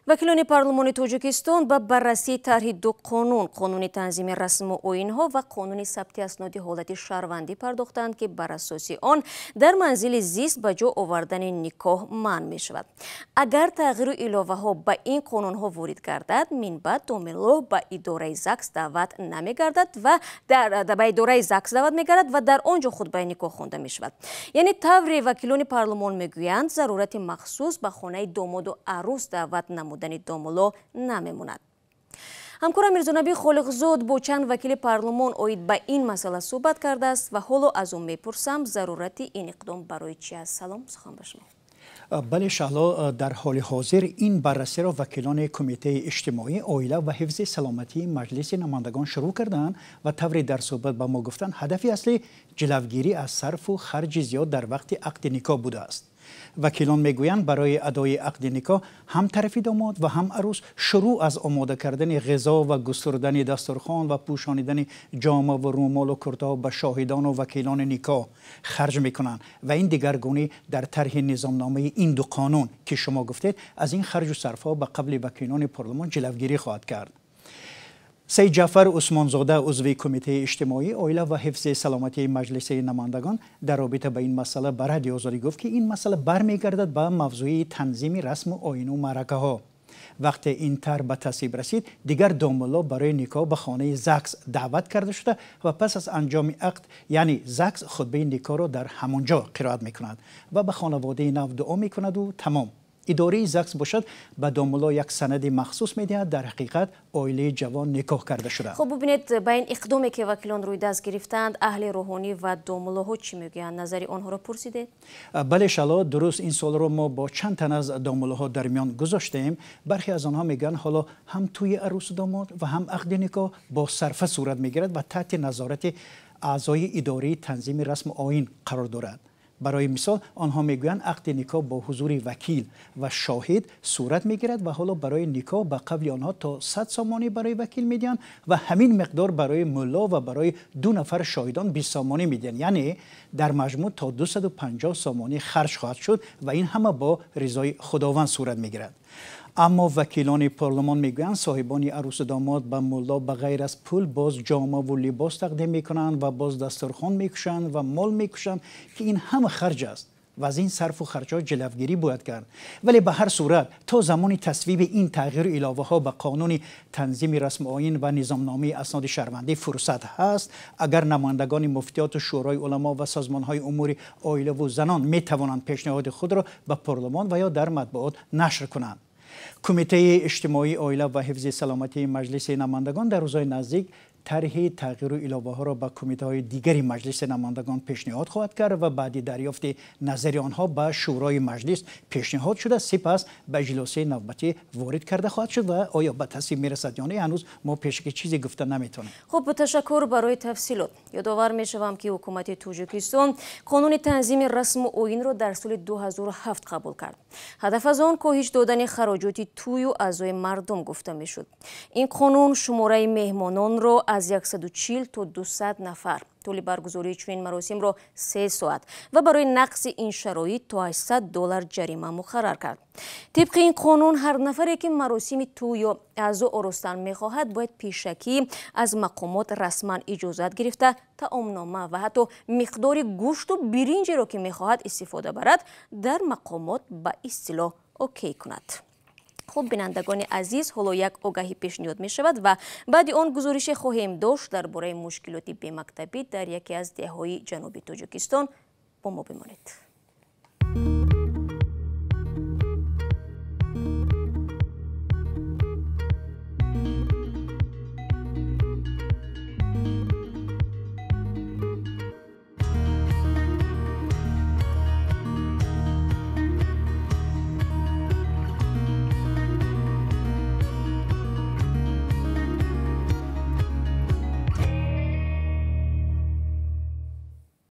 Вакилони парлумони Тоҷикистон ба баррасии тарҳи ду қонун, қонуни танзими расму оинҳо ва қонуни сабти асноди ҳолати шаҳрвандӣ пардохтанд, ки бар асоси он дар манзили зист ба ҷо овардани никоҳ манъ мешавад. Агар тағйиру иловаҳо ба ин қонунҳо ворид гардад, минбаъд домулло ба идораи ЗАГС даъват намегардад ва ба идораи ЗАГС даъват мегардад ва дар он ҷо хутбаи никоҳ хонда мешавад. Яъне тавре вакилони парлумон мегӯянд, зарурати махсус ба хонаи домоду арӯс даъват намудани домулло намемонад. Ҳамкорам Мирзонаби Холиқзод бо чанд вакили парлумон оид ба ин масъала суҳбат кардааст ва ҳоло аз ӯ мепурсам, зарурати ин иқдом барои чи аст. Салом, сухан ба шумо. Бале, Шаҳло, дар ҳоли ҳозир ин баррасиро вакилони Кумитаи иҷтимоӣ, оила ва ҳифзи саломатии Маҷлиси намояндагон шурӯъ карданд ва тавре дар суҳбат ба мо гуфтанд, ҳадафи аслӣ ҷилавгирӣ аз сарфу харҷи зиёд дар вақти ақди никоҳ будааст. Вакилон мегӯянд, барои адои ақди никоҳ ҳам тарафи домод ва ҳам арӯс шурӯъ аз омода кардани ғизо ва густурдани дастурхон ва пӯшонидани ҷома ва рӯмолу куртаҳо ба шоҳидону вакилони никоҳ харҷ мекунанд ва ин дигаргунӣ дар тарҳи низомномаи ин ду қонун, ки шумо гуфтед, аз ин харҷу сарфҳо ба қавли вакилони парлумон ҷилавгирӣ хоҳад кард. Саид Ҷаъфар Усмонзода, узви Кумитаи иҷтимоӣ, оила ва ҳифзи саломатии Маҷлиси намояндагон, дар робита ба ин масъала ба Радио Озодӣ гуфт, ки ин масъала бармегардад ба мавзӯи танзими расму оину маъракаҳо. Вақте ин тарҳ ба тасвиб расид, дигар домулло барои никоҳ ба хонаи ЗАГС даъват карда шуда ва пас аз анҷоми ақд, яъне ЗАГС, хутбаи никоҳро дар ҳамон ҷо қироат мекунад ва ба хонаводаи нав дуо мекунаду тамом. Идораи ЗАГС бошад, ба домулло як санади махсус медиҳад, дар ҳақиқат оилаи ҷавон никоҳ карда шуда. Хуб, бубинед, ба ин иқдоме, ки вакилон рӯи даст гирифтаанд, аҳли рӯҳонӣ ва домуллоҳо чӣ мегӯянд? Назари онҳоро пурсидед? Бале, Шаҳло, дуруст, ин суолро мо бо чанд тан аз домуллоҳо дар миён гузоштем. Бархе аз онҳо мегӯянд, ҳоло ҳам тӯи арӯсу домод ва ҳам ақди никоҳ бо сарфа сурат мегирад ва таҳти назорати аъзои идораи танзими расму оин қарор дорад. Барои мисол, онҳо мегӯянд, ақди никоҳ бо ҳузури вакил ва шоҳид сурат мегирад ва ҳоло барои никоҳ ба қавли онҳо то 100 сомонӣ барои вакил медиҳанд ва ҳамин миқдор барои мулло ва барои ду нафар шоҳидон 20 сомонӣ медиҳанд, яъне дар маҷмӯъ то 250 сомонӣ харҷ хоҳад шуд ва ин ҳама бо ризои Худованд сурат мегирад. Аммо вакилони парлумон мегӯянд, соҳибони арӯсу домод ба мулло ба ғайр аз пул боз ҷомаву либос тақдим мекунанд ва боз дастурхон мекушанд ва мол мекушанд, ки ин ҳама харҷ аст ва аз ин сарфу харҷҳо ҷилавгирӣ бояд кард. Вале ба ҳар сурат то замони тасвиби ин тағйиру иловаҳо ба қонуни танзими расму оин ва низомномаи асноди шаҳрвандӣ фурсат ҳаст. Агар намояндагони муфтиёту шӯрои уламо ва созмонҳои умури оилаву занон метавонанд пешниҳоди худро ба парлумон ва ё дар матбуот нашр кунанд. Кумитаи иҷтимоӣ, оила ва ҳифзи саломатии Маҷлиси намояндагон дар рӯзҳои наздик тарҳи тағйиру иловаҳоро ба кумитаҳои дигари Маҷлиси намояндагон пешниҳод хоҳад кард ва баъди дарёфти назари онҳо ба Шӯрои Маҷлис пешниҳод шуда, сипас ба иҷлосияи навбатӣ ворид карда хоҳад шуд ва оё ба тасвиб мерасад ё не, ҳанӯз мо пешакӣ чизе гуфта наметавонем. Хуб, ташаккур барои тафсилот. Ёдовар мешавам, ки ҳукумати Тоҷикистон қонуни танзими расму оинро дар соли 2007 қабул кард. Ҳадаф аз он коҳиш додани хароҷоти тӯю аъзои мардум гуфта мешуд. Ин қонун шумораи меҳмононро аз 140 то 200 нафар, тӯли баргузории чунин маросимро 3 соат ва барои нақзи ин шароит то 800 доллар ҷарима муқаррар кард. Тибқи ин қонун, ҳар нафаре, ки маросими тӯй ё аъзо оростан мехоҳад, бояд пешакӣ аз мақомот расман иҷозат гирифта, таомнома ва ҳатто миқдори гӯшту биринҷеро, ки мехоҳад истифода барад, дар мақомот ба истилоҳ окей кунад. Хуб, бинандагони азиз, ҳоло як огаҳӣ пешниҳод мешавад ва баъди он гузорише хоҳем дошт дар бораи мушкилоти бемактабӣ дар яке аз деҳҳои ҷануби Тоҷикистон. Бо мо бимонед.